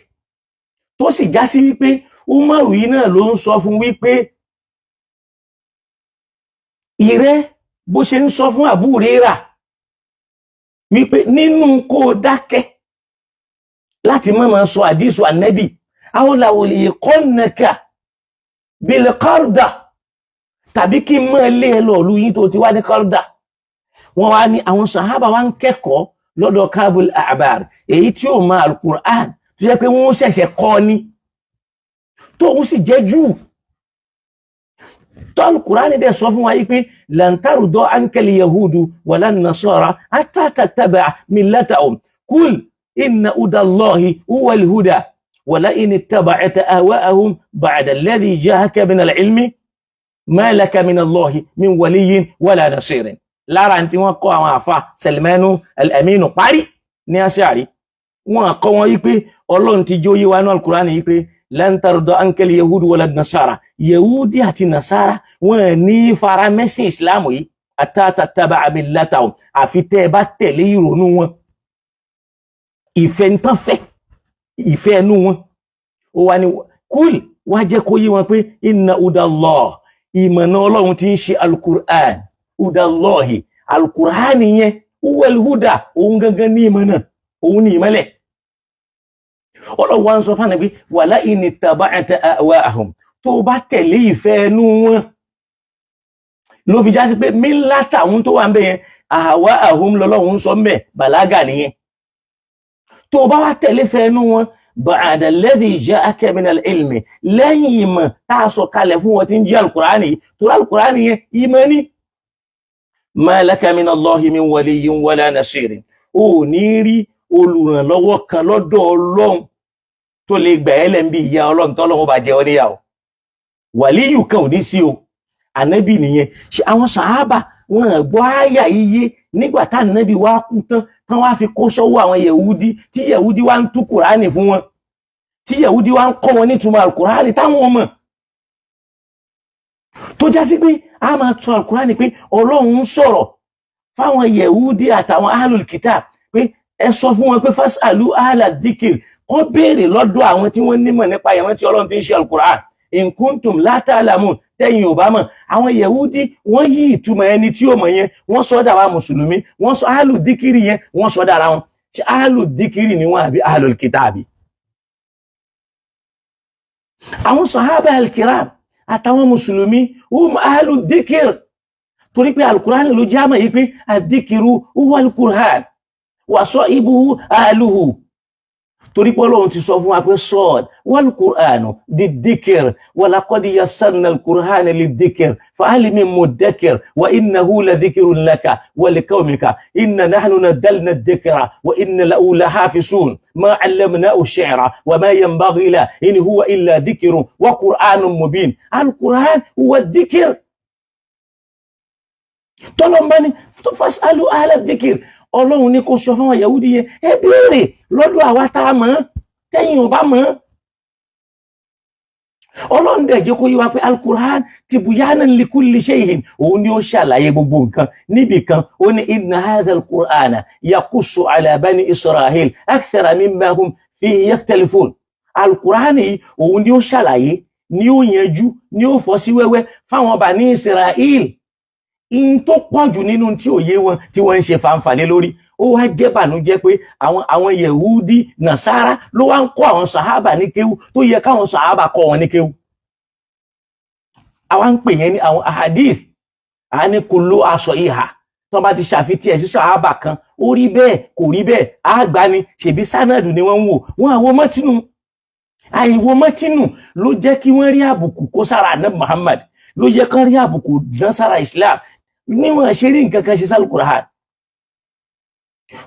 tó sì já sí wípé Umaru yìí náà ló ń sọ fún wípé ìrẹ́, bó ṣe ń sọ fún Abu Huraira wípé nínú kó o dákẹ́ láti má máa sọ àdísù ànẹ́bì, awolawolè kọ́nàkà bil qarda, tàbí kí n máa lé ẹ lọ ìlú yín tó ti wá ní qarda. Wọ́n wá ní àwọn sàhábà wá ń kẹ́kọ̀ọ́ lọ́dọ̀ Kábul Ahbar, èyí tí ó máa alukur'an, tó jẹ́ pé wọ́n ṣẹ̀ṣẹ̀ kọ́ ni, tóun sì jẹ́ Júù, tó alukur'an dẹ̀ sọ fún wa yìí pé lan tarda ankal yahudu wala nasara hatta tattabi'a millatahum, kul inna hudallahi huwal huda wala in ittaba'ta ahwa'ahum ba'da alladhi ja'aka min al-ilmi ma laka min Allahi min waliyyin wala nasirin. Lára tí wọ́n kọ́ àwọn àfa Salmanu al-Aminu parí ní aṣáàrí, wọ́n kọ́ wọn yí pé Ọlọ́run ti jó yé wa ní alukur'an yí pé lan tarda ankal yahudu wala nasara, yahudi àti nasara wọn ní fara mẹ́sìn Islam yìí, hatta tattabi'a millatahum, àfi tẹ́ ẹ bá tẹ̀lé ìrònú wọn, ìfẹ́ ń tán fẹ́, ìfẹ́ ẹnu wọn. Ó wá ní kúl, wá jẹ́ kó yé wọn pé inna hudallah, ìmọ̀nà Ọlọ́run tí ń ṣe alukur'an, hudallahi, alukur'an yẹn, huwal huda, òun gangan ní ìmọ̀nà, òun ní ìmọ̀lẹ̀. Ọlọ́run wá ń sọ fún ànábì wala in ittaba'ta ahwa'ahum, tó bá tẹ̀lé ìfẹ́ ẹnu wọn, ló fi já sí pé mílátà òun tó wà ń bẹ yẹn, ahwa'ahum lọ́lọ́run ń sọ ń bẹ, bàlágà nìyẹn. Tó bá wá tẹ̀lé ìfẹ́ ẹnu wọn, ba'da alladhi ja'aka minal ilmi, lẹ́yìn ìmọ̀ tá a sọ kalẹ̀ fún wọn tí ń jẹ́ alukur'ani yìí, torí alukur'ani yẹn ìmọ̀ ni, ma laka minallahi min waliyyin wala nasirin, ó ní rí olùrànlọ́wọ́ kan lọ́dọ̀ Ọlọ́run tó lè gbà ẹ́ lẹ́ ń bí ìyá Ọlọ́run tọ́lọ́run bá jẹ ọ́ níyàwó. Wàlíyù kan ò ní sí o. Ànábì nìyẹn. Ṣe àwọn sàhábà wọn gbọ́ àyà iye nígbà tá ànábì wá kú tán, tán wá fi kó sọ́wọ́ àwọn Yẹ̀wúdí, tí Yẹ̀wúdí wá ń tú Kùránì fún wọn, tí Yẹ̀wúdí wá ń kọ́ wọn nítumọ̀ Àlùkùránì táwọn ọmọ tó já sí pé a máa tún Àlùkùránì pé Ọlọ́run ń sọ̀rọ̀ fáwọn Yẹ̀wúdí àtàwọn ahlul kitab pé ẹ sọ fún wọn pé fasalu ahla dhikr, kọ́ béèrè lọ́dọ̀ àwọn tí wọ́n nímọ̀ nípa ìrántí Ọlọ́run tí ń ṣe Àlùkùránì, in kuntum la ta'lamun, tẹ́yìn ò bá mọ̀. Àwọn Yẹ̀wúdí wọ́n yí ìtumọ̀ ẹni tí ó mọ̀ yẹn, wọ́n sọ dára mùsùlùmí, wọ́n sọ ahlu dhikri yẹn, wọ́n sọ dára wọn. Ṣe ahlu dhikri ni wọ́n àbí ahlul kitabi? Àwọn sahaba al-kiram àtàwọn mùsùlùmí hum ahlu dhikr, torí pé alukur'an ló jámà yìí pé adhikiru huwa alukur'an wa sahibuhu ahluhu, torí pé Ọlọ́run ti sọ fún wa pé sọ́ọ̀d wal qur'anu lidhikr wa laqad yassarna al-qur'ana lidhikr fahal min muddakir wa innahu ladhikrun laka wa liqawmika inna nahnu nazzalna adh-dhikra wa inna lahu lahafizun ma 'allamnahu ash-shi'ra wa ma yanbaghi lahu in huwa illa dhikrun wa qur'anun mubin. Al-qur'an huwa adh-dhikr. Tọ́lọ́mbá ni fasalu ahla dhikr. Ọlọ́run ní kó sọ fáwọn Yahudi yẹn, ẹ béèrè lọ́dọ̀ àwa tá a mọ̀, tẹ́yìn ò bá mọ̀. Ọlọ́run dẹ̀ jẹ́ kó yé wa pé Alukur'an tibyanan likulli shay'in, òun ni ó ṣàlàyé gbogbo nǹkan. Níbì kan ó ní inna hadha alukur'ana yakussu ala bani Isra'il akthara mimma hum fihi yaktalifun. Alukur'an yìí, òun ni ó ṣàlàyé, ni ó yanjú, ni ó fọ́ sí wẹ́wẹ́ fáwọn Bani Isra'il in tó pọ̀ jù nínú tí ò yé wọn tí wọ́n ń ṣe fanfàlẹ́ lórí. Ó wá jẹ́ bànújẹ́ pé àwọn Yehudi Nasara ló wá ń kọ́ àwọn sàhábà ní kéwú tó yẹ káwọn sàhábà kọ́ wọn ní kéwú. Àwa ń pè yẹn ní àwọn ahadith, à ní kò ló aṣọ ìhà tó bá ti ṣàfitì ẹ̀ sí sàhábà kan, ó rí bẹ́ẹ̀, kò rí bẹ́ẹ̀, àgbà ni. Ṣèbí sánàdù ni wọ́n ń wò wọ́n, àwọn mọ́tínú àìwò mọ́tínú ló jẹ́ kí wọ́n rí àbùkù kó sára àná Muhammad, ló jẹ́ kán rí àbùkù dán sára Islam níwọ̀n ṣe rí nǹkan kan ṣe sálùkùránì.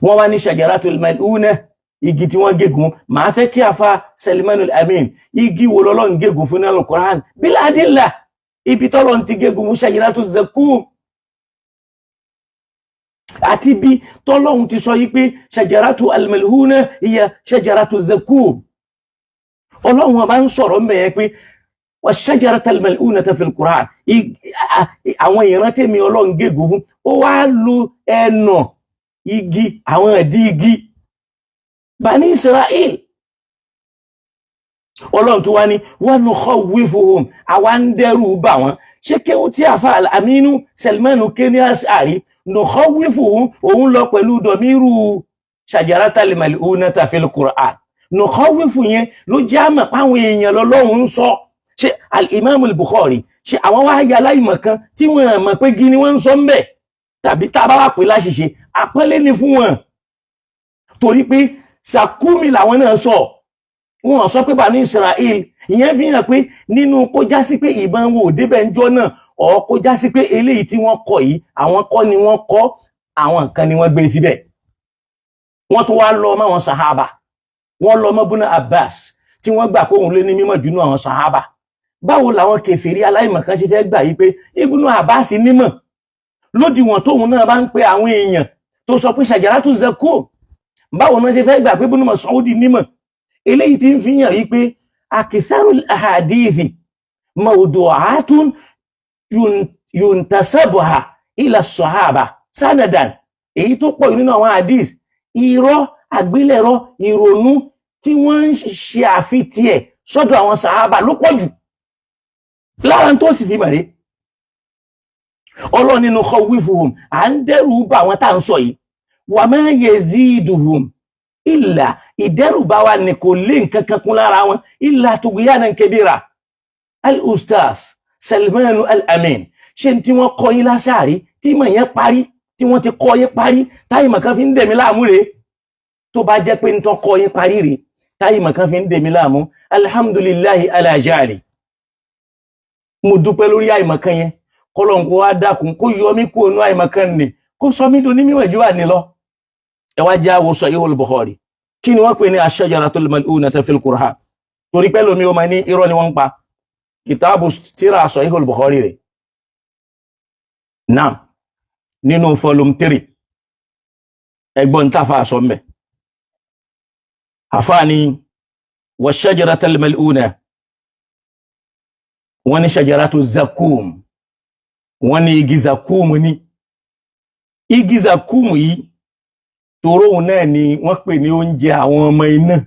Wọ́n wá ní shajaratul mal'una, igi tí wọ́n gégùn. Màá fẹ́ kí afa Salmanul Amin, igi wo lọ́lọ́run gégùn fún nínú Qur'an? Bíládìlà ibi tọ́lọ́run ti gégùn fún shajaratu zakum, àti bí tọ́lọ́run ti sọ yí pé shajaratu al-mal'una hiya shajaratu zakum. Ọlọ́run ọba ń sọ̀rọ̀ mẹ́yẹ pé wa shajarata al-mal'unata fil Qur'an, àwọn ìran tèmi Ọlọ́run gégùn fún, ó wá lu ẹnà igi, àwọn ẹ̀dí igi Bani Israel. Ọlọ́run tó wá ní wa nukhawwifuhum, àwa ń dẹ́rù bà wọ́n. Ṣé kéwú tí àfa Aminu Salmanu ké ní àrí nukhawwifuhum, òun lọ pẹ̀lú dọ̀míru shajaratal mal'unata fil Qur'an. Nukhawwifu yẹn ló jẹ́ àmọ̀ páwọn èèyàn lọ́lọ́run ń sọ. Ṣé al-Imam al-Bukhari, ṣé àwọn wá ya aláìmọ̀ kan tí wọ́n mọ̀ pé gini wọ́n ń sọ ń bẹ̀? Tàbí tá a bá wà pé láṣìṣe, àpọ́nlé ni fún wọn, torí pé sàkúmi làwọn náà sọ. Wọn sọ pé Bani Israel. Ìyẹn fi hàn pé nínú kó já sí pé ìbọn wo débẹ̀ ńjọ́ náà, ọ̀ kó já sí pé eléyìí tí wọ́n kọ yìí, àwọn kọ́ ni wọ́n kọ́, àwọn nǹkan ni wọ́n gbé síbẹ̀. Wọ́n tún wá lọ mọ́ àwọn sàhábà, wọ́n lọ mọ́ Bùnà Abbas tí wọ́n gbà pé òun lé ní mímọ̀ jù nínú àwọn sàhábà. Báwo làwọn kèfèrí aláìmọ̀kan ṣe fẹ́ gbà yí pé Ibnu Abbas nímọ̀ lódiwọ̀n tóun náà bá ń pe àwọn èèyàn tó sọ pé ṣàjàrà tó zakum? Báwo náà ṣe fẹ́ gbà pé Ibnu Mas'ud nímọ̀? Eléyìí tí ń fi hàn yí pé akitharul ahadithi mawdu'atun yuntasabuha ila sahaba sanadan. Èyí tó pọ̀ nínú àwọn hadith, irọ́ àgbélẹ̀rọ, ìrònú tí wọ́n ń ṣe àfitì ẹ̀ sọ́dọ̀ àwọn sàhábà ló pọ̀ jù. Lára tó sì fi mọ̀ rí, Ọlọ́run nínú khawifuhum, à ń dẹ́rù bà wọ́n tá à ń sọ yìí. Wa ma yaziduhum illa, ìdẹ́rùbà wa ní kò lé nǹkan kan kún lára wọn, illa tughyanan kabira. Al-ustaz Salmanu Al-Amin, ṣé n tí wọ́n kọ́ yín lásàrí tí mọ̀ yẹn parí, tí wọ́n ti kọ́ yín parí, táyì mọ̀ kan fi ń dẹ̀mí láàmú rèé? Tó bá jẹ́ pé ń tán kọ́ yín parí rèé, táyì mọ̀ kan fi ń dẹ̀mí láàmú, alhamdulillahi ala jali, mo dúpẹ́ lórí àìmọ̀kan yẹn. Kọ́lọ́n kó wá dákun, kó yọ mí kúrò ní àìmọ̀kan nì, kó sọ mí dùn ní mímọ̀ jù wà ní lọ. Ẹ wá jẹ́ àwòsàn Sahihul Bukhari. Kí ni wọ́n pè ní ash-shajaratul mal'unata fil Qur'an? Torí pẹ́ lómi ó máa ní irọ́ ni wọ́n ń pa. Kìtàbù tíra Sahihul Bukhari rẹ̀ náà nínú volume 3, ẹgbọ́n táfà sọ mbẹ̀. Àfáàní wa shajaratul mal'una, wọ́n ní shajaratu zakum, wọ́n ní igi zakum. Ní igi zakum yìí, toróhùn náà ni wọ́n pè ní oúnjẹ àwọn ọmọ iná.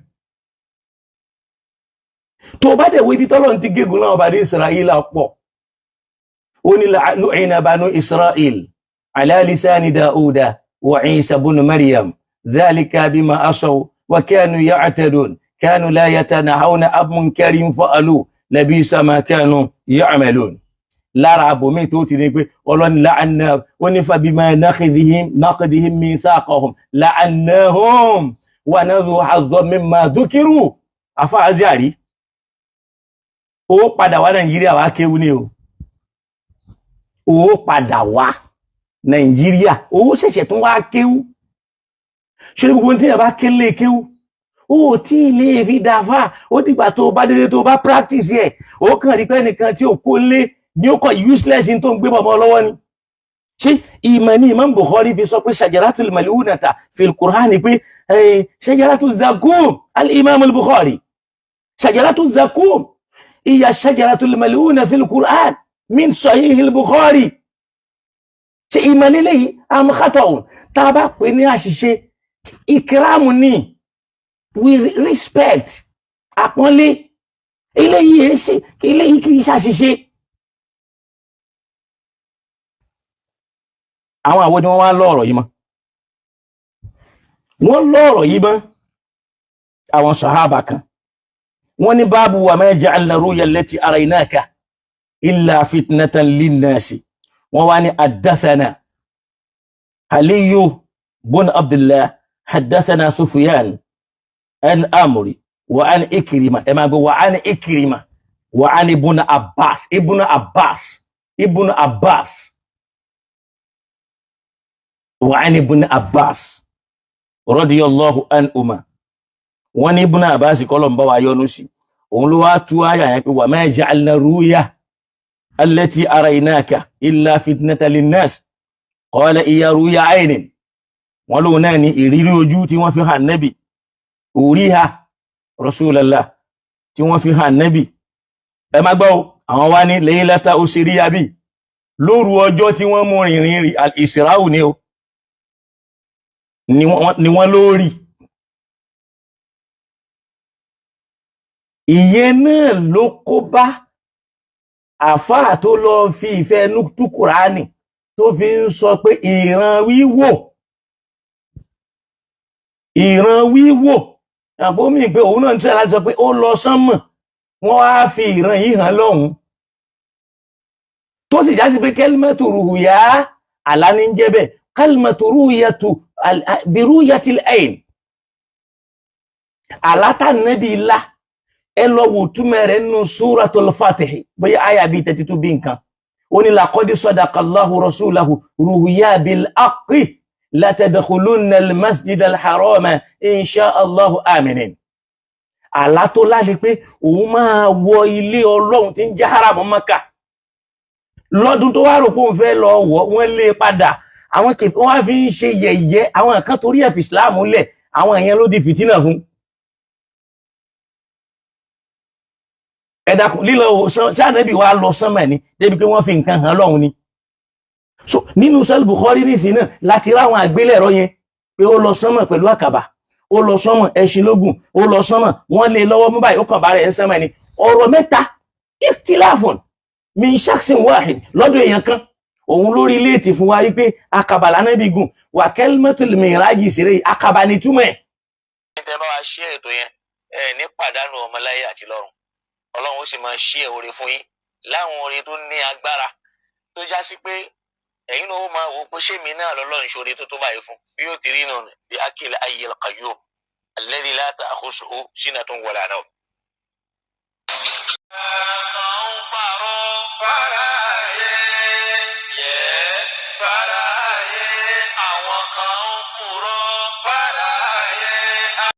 Tó bá dẹ̀ wo ibi tọ́lọ́run ti gégùn náà bá ní Isra'ila pọ̀, ó ní lu'ina banu Isra'il ala lisani Dauda wa Isa bunu Maryam dhalika bima asaw wa kanu ya'tadun kanu la yatanahawna an munkarin fa'alu labisa ma kanu ya'malun. Lára àbòmí tó ti ní pé ọlọ́ni la'anna, ó ní fabima naqdihim mithaqahum la'annahum wa nadhu hazzan mimma dhukiru. Àfáàzí àrí ó padà wá Nàìjíríà wá kéwú ní o. Ó padà wá Nàìjíríà, ó ṣẹ̀ṣẹ̀ tún wá kéwú. Ṣe gbogbo tí yẹn bá kélé kéwú, ó tí ilé fi dáfà, ó dìgbà tó bá délé, tó bá practice ẹ̀, ó kàn rí pé nìkan tí ò kó lé ní ó kàn useless ní tó ń gbé bọ̀ mọ́ lọ́wọ́ ni. Ṣé ìmọ̀ ni Imam Bukhari fi sọ pé shajaratul mal'unata fil Qur'ani pé shajaratu zakum al-Imam al-Bukhari shajaratu zakum iya shajaratul mal'una fil Qur'an min sahih al-Bukhari. Ṣé ìmọ̀ lélẹ́yìí am khata'un? Tá a bá pè ní àṣìṣe, ìkírámù ni, we respect, àpọ́nlé eléyìí ẹ ṣe, eléyìí kì í ṣàṣìṣe. Àwọn àwọn ni wọ́n wá lọ́ọ̀rọ̀ yìí mọ́, wọ́n lọ́ọ̀rọ̀ yìí mọ́ àwọn sàhábà kan. Wọ́n ní báàbù wa ma ja'alna ru'ya allati araynaka illa fitnatan linnasi. Wọ́n wá ní haddathana Aliyu bun Abdullah haddathana Sufyan an Amri wa an Ikrima, ẹ máa gbọ́ wa an Ikrima wa an ibn Abbas, ibn Abbas, ibn Abbas wa an ibn Abbas radiyallahu anhuma. Wọ́n ní ibn Abbas kọ́lọ̀ ń bá wa yọ́nú sí, òun ló wá tú àyà yẹn pé wa ma ja'alna ru'ya allati araynaka illa fitnatan linnas qala iya ru'ya aynin. Wọ́n lóun náà ní ìrírí ojú tí wọ́n fi hàn nẹ́bì, uriha Rasulallah, tí wọ́n fi hàn nẹ́bì. Ẹ má gbọ́, àwọn wá ní laylata usriya bi, lóru ọjọ́ tí wọ́n mú rìnrìn al-Isra'u ni o, ni wọ́n lórí. Ìyẹn náà ló kó bá àfáà tó lọ fi ìfẹ́ ẹnu tú Kùránì, tó fi ń sọ pé ìran wíwò, ìran wíwò, àbómi pé òun náà ń tẹ́ láti sọ pé ó lọ sánmọ̀, wọ́n á fi ìran yìí hàn lọ́hùn, tó sì já sí pé kalimatu ru'ya àlá ní jẹ́ bẹ́ẹ̀, kalimatu ru'yatu bi ru'yatil ayn, àlá tá nẹ́bí ńlá. Ẹ lọ wò túmọ̀ rẹ̀ nínú Suratul Fatih, bóyá àyà bíi 32 bí nǹkan. Ó ní laqad sadaqallahu rasulahu ru'ya bil haqqi latadkhulunna al-masjid al-harama insha Allahu aminin. Àlá tó láti pé òun máa wọ ilé Ọlọ́run tí ń jẹ́ haram Mẹ́kà lọ́dún tó wá rò pé òun fẹ́ lọ wọ̀, wọ́n lé padà. Àwọn kẹfẹ́ wọ́n fi ń ṣe yẹ̀yẹ́, àwọn kan torí ẹ̀ fi Islam lẹ̀, àwọn èèyàn ló di fìtínà fún. Ẹ dákun, lílọ ṣáànẹ́bì wa lọ sánmà ni débi pé wọ́n fi nǹkan hàn lọ́hùn ni. So nínú sẹ́lù Bukhari nísìnyí náà láti ráwọn àgbélẹ̀rọ yẹn pé ó lọ sánmà pẹ̀lú àkàbà, ó lọ sánmà ẹṣin lógún, ó lọ sánmà wọ́n lé lọ́wọ́ mú báyìí, ó kàn bá rẹ̀ ń sánmà ni. Ọ̀rọ̀ mẹ́ta ikhtilafun min shakhsin wahid lọ́dọ̀ èèyàn kan, òun lórí léètì fún wa wípé àkàbà lánàbí gùn wà kalimatul miraji sèré àkàbà ní túmọ̀ ẹ̀. Tẹ́ bá wa ṣí ètò yẹn, ẹ ní pàdánù ọmọláyé àti lọ́run. Ọlọ́run ó sì máa ṣí ẹ̀ oore fún yín láwọn oore tó ní agbára tó já sí pé ẹ̀yin náà ó máa wò ó pé ṣé mi náà lọ́lọ́run ṣoore tó tó báyìí fún bí yóò ti rí nù bí akil ayyil qayyum alladhi la ta'khusuhu sinatun wala nawm.